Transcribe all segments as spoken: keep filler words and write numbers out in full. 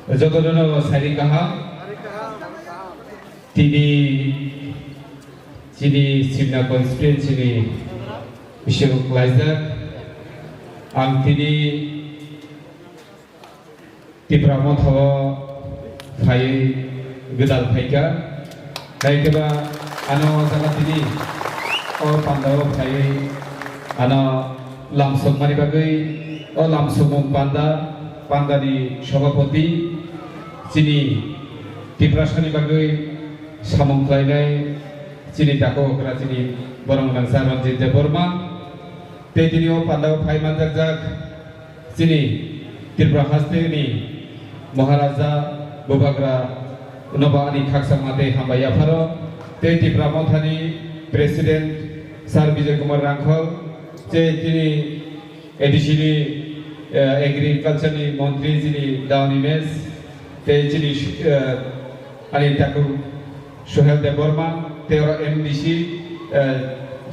Jotono sari kaham. Tini chini Simna constituency ni bising klaijak. Ang tini Tipra Motha o phaiwi gwdal phaikha. Hai khe ba ano jaga tini o panda o phaiwi ano lamsokmani bagwi o lamsokmung panda, pandani sobhapoti chini Tiprasani bagwi samung khlainai chini takhuk okra chini borok nangsa Ranjit Debbarma. Tei tini o panda o phai manjakjak chini Tripura haste ni Maharaja Bubagra nobo ani khakchangma tei hambai yapharo. Tei Tipra Mothani President Sir Bijoy Kumar Rangkhol, tei tini A D C ni, eh, Agriculture ni Montri chini Daoni Mes, tei chini, eh, ani takhuk Suhel Debbarma, tei oro M D C, eh,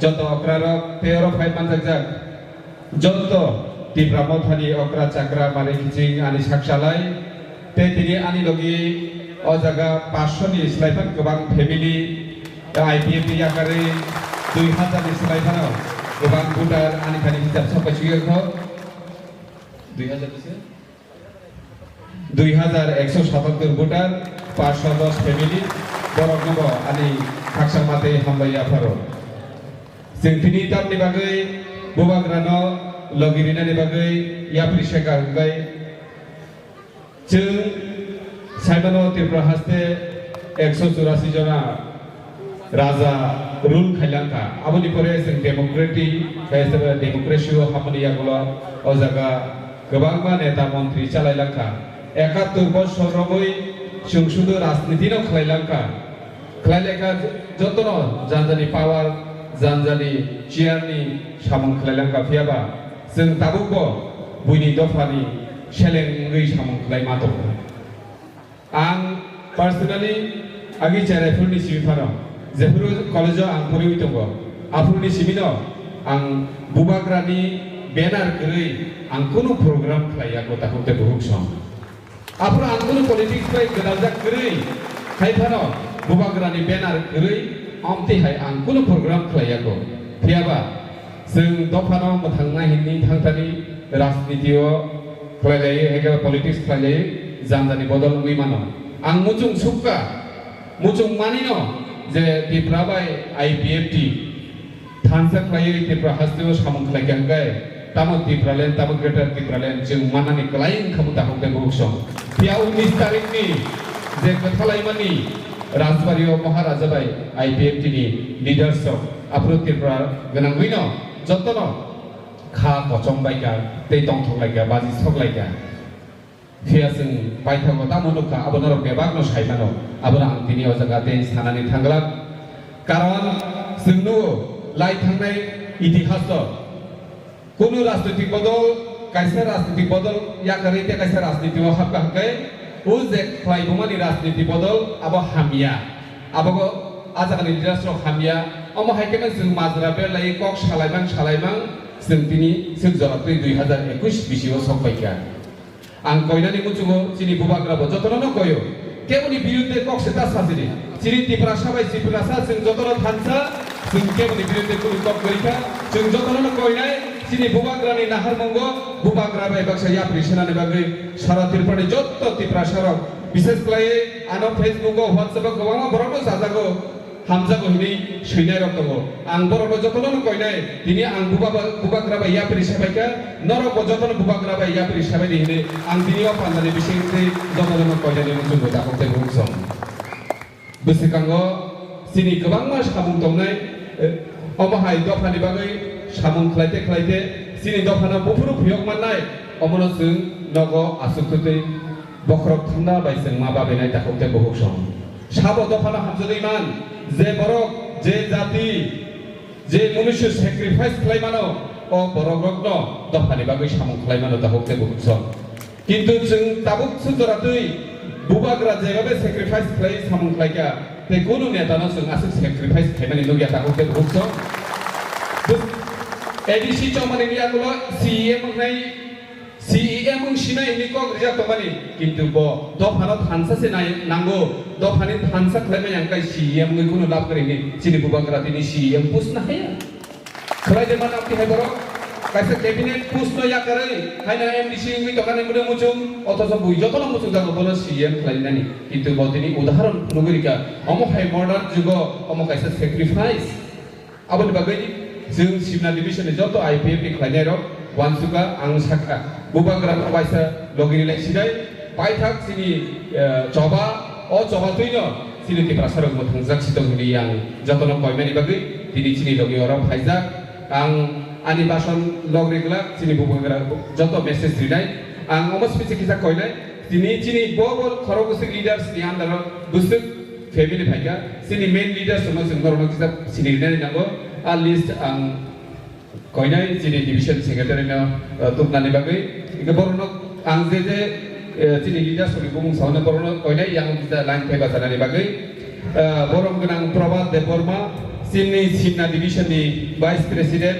joto okrarok, tei oro phai manjakjak joto Tipra Mothani okra chakra mari kiching ani sakchalai, tei tini ani logi o jaga paanch sho ni slai phano kwbang family, I P F T yakarwi dui hazar ni slai phano kwbang voter ani thani hisab sapai suyakho. Dui hazar bisi? Dui hazar ekso satattor voter, paanch sho dos family, boroknobo ani khakchangma tei hambai yapharo. Chwng tini tamni bagwi Bubagrano logi rinani bagwi yapri sengkha hwnkhe chwng saimano Tripura haste ekso churasi jona raja rule khailangkha. Aboni pore chwng democratic, khe democracy o hamani yagulo o jaga kwbangma neta montri chalailangkha. Ekattor bosor romwi chwng sudu rajniti no khlailangkha. Khlailekha jotono janjani power, janjani chair ni samung khlailangkha, phiyaba chwng tabukbo buini dophani seleng wngwi samung khlai ma tongo. Ang personally agi cherai phuruni simi phano, jephuru college o ang poriwi tongo, aphuruni simino ang Bubagrani banner kwrwi ang kunu program khlaiya, kwtakhuk tei bukhuk song. Aphuru ang kunu politics bai gwdaljak kwrwi, hai phano Bubagrani banner kwrwi omtwi hai ang kunu program khlaiya kho. Phiyaba chwng dophano mwthangna hinwi thangthani rajniti o khlai lai, hai khe politics khlai lai, janjani bodol wngwi mano. Ang muchung sukha, muchung mani no je Tipra bai I P F T thansa khlaiwi Tipra haste o samung khlai kha hwnkhe, tamo Tipraland, tamo Greater Tipraland chwng manani kwlai wngkha bo takhuk tei bukhuk song. Phiya unis tarikh ni je kwthalaimani Rajbari o Maharaja bai I P F T ni leaders rok aphuru Tripura gwnangwi no jotono kha kochom bai kha tei tongthok lai kha, baji sok lai kha. Phiya chwng paithago tamo nukha, abo norok bebakno sai mano. Abono ang tini o jaga tei sanani thangglak. Karon chwng nugo lai thangnai itihas o kunu rajnitik bodol, kaisa rajnitik bodol yakarwi tei kaisa rajniti o hapkha hwnkhe, o je khlaibumani rajniti bodol abo hamya. Abogo a jagani leaders rok hamya. Omo hai kheno chwng majra berlai kok salaimang salaimang chwng tini swk jora twi dui hazar ekush bisi o sok paikha. Ang koinani muchungo chini Bubagra bo jotono no koio. Keboni birudde kok se ta sajini. Chini Tiprasa bai Tiprasa chwng jotono thansa, chwng keboni birudde kunu kok kwrwi kha. Chwng jotono no koinai chini Bubagrani naharmungo Bubagra bai baksa yapri senani bagwi sara Tripurani jotto Tiprasa rok, bishes khlaiwi ano Facebook o, WhatsApp o kwbangma borokno chajago. Hamjago hinwi swinai rok tongo. Ang borokno jotono no koinai, tini ang buba-, Bubagra bai yapri sabaikha, norok bo jotono Bubagra bai yapri sabaidi hinwi ang tini o pandani bisingtwi jotono no koinani muchungo takhuk tei bukhuk song. Bwswkango chini kwbangma samung tongnai, eh, omo hai dophani bagwi samung khlaite khlaite chini dophano buphuru phiyok mannai, omono chwng nogo aswk twtwi bokhorok thumna bai chwng ma babinai takhuk tei bukhuk song. Sabo dophano hamjagwi man, je borok, je jati, je munusu sacrifice khlai mano, o borok rokno dophani bagwi samung khlai mano takhuk tei bukhuk song. Kintu chwng tabuk sujoratwi Bubagra jebabe sacrifice khlai samung khlaikha, tei kunu netano chwng aswk sacrifice khlaimani nukya takhuk tei bukhuk song. A D C chongmani yagulo C E M wngnai, C E M wng sinai hinwi kok rijak tongmani, kintu bo dophano thansa se nai-, nango, dophani thansa khlaimani ang kai C E M wngwi kunu lab kwrwi hinwi chini bubagra tini C E M post no haya. Khlai de mano tihai borok, kaisa cabinet post no yakarwi haino M D C wngwi tongkha ni mwnwi muchung, othocho bui jotono muchung jago bono C E M khlainani, kintu bo tini udaharon phunugwi rikha, omo hai modern jugo omo kaisa sacrifice. Aboni bagwi chwng Simna division ni joto I P F T khlainai rok uansukha, ang sakha bubagra no waisa logi rilai sinai paithak chini, eh, choba, o choba twino chini Tiprasa rok mwthangjak si tong hinwi ang jotono koimani bagwi tini chini logi oro phaijak. Ang ani bason log ri glak chini bubagra joto message rinai. Ang omo simi se kisa koinai, tini chini bo bo khorok bwswk leaders ni under o bwswk family phaikha, chini main leaders no chwng norokno kisa sini rinani nango. A list ang koinai chini division secretary no, uh, tubnani bagwi. Hingke borokno ang je je, uh, chini leaders ni bumung sauna borokno koinai yang kisa line thai bachanani bagwi. Uh, borom gwnang Prabhat Debbarma, chini Simna division ni vice president,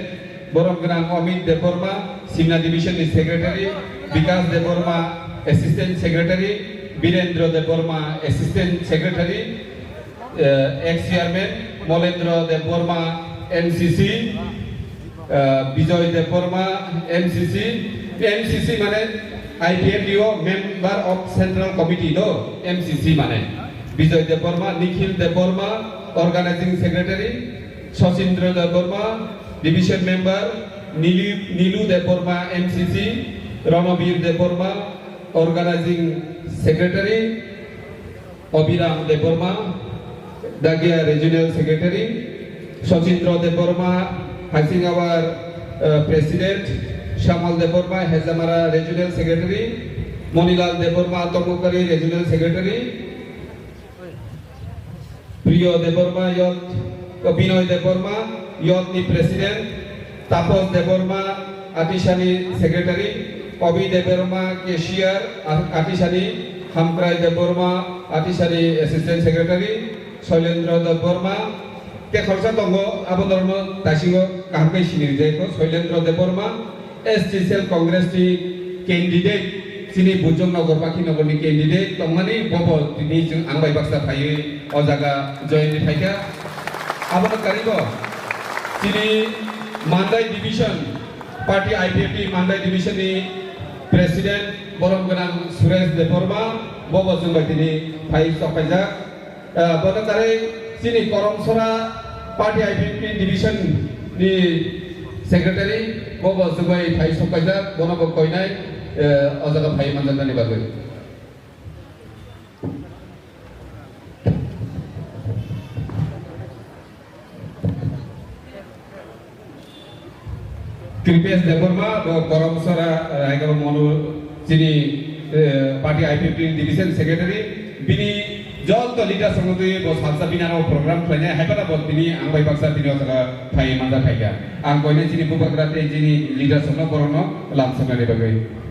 borom gwnang Amit Debbarma, Simna division ni secretary, Bikas Debbarma, assistant secretary, Birendra Debbarma, assistant secretary, eh, ex chairman, Molendra Debbarma, M C C, eh, Bijoy Debbarma, M C C, M C C mane I P F T o member of central committee do, M C C mane. Bijoy Debbarma, Nikhil Debbarma, organizing secretary, Sachindra Debbarma, division member, Nilu, Nilu Debbarma, M C C, Ranabir Debbarma, organizing secretary, Abhiram Debbarma, Dagia regional secretary, Sachindra Debbarma, Hasingawar, uh, president, Shamal Debbarma, Hezamara regional secretary, Monilal Debbarma, Tomokari regional secretary, Priyo Debbarma, Yot, Binoy Debbarma, Yot ni president, Tapos Debbarma, Atisani secretary, Obi Debbarma, cashier, A-, Atisani, Hamkrai Debbarma, Atisani assistant secretary, Soilendra Debbarma, te khoroksa tongo, abo norokno taisingo kaham khe sini rijai kho, Soilendra Debbarma, S T cell Congress ni candidate, chini Bujong Nagar, Pakhi Nagar ni candidate tongmani, bobo tini chwng ang bai baksa phaiwi o jaga join ni phaikha. Abono karibo chini Mandai division, party I P F T Mandai division ni president borom gwnang Suresh Debbarma, bobo chwng bai tini phai sok phaijak. Ah, bono karwi chini Koromsora party I P F T division ni secretary, bobo chwng bai phai sok phaijak, bono bo koinai, eh, o jaga phai manjaknani bagwi. Kripesh Debbarma, bo Koromsora, eh, Haigrabad Monu chini, eh, party I P F T division secretary, bini joto leaders rokno twi bo salsa bini aro program khlainai, haiphano bo tini ang bai baksa tini o jaga phai manja phaikha. Ang koinai chini bubagra tei chini leaders rokno borokno lamsoknani bagwi.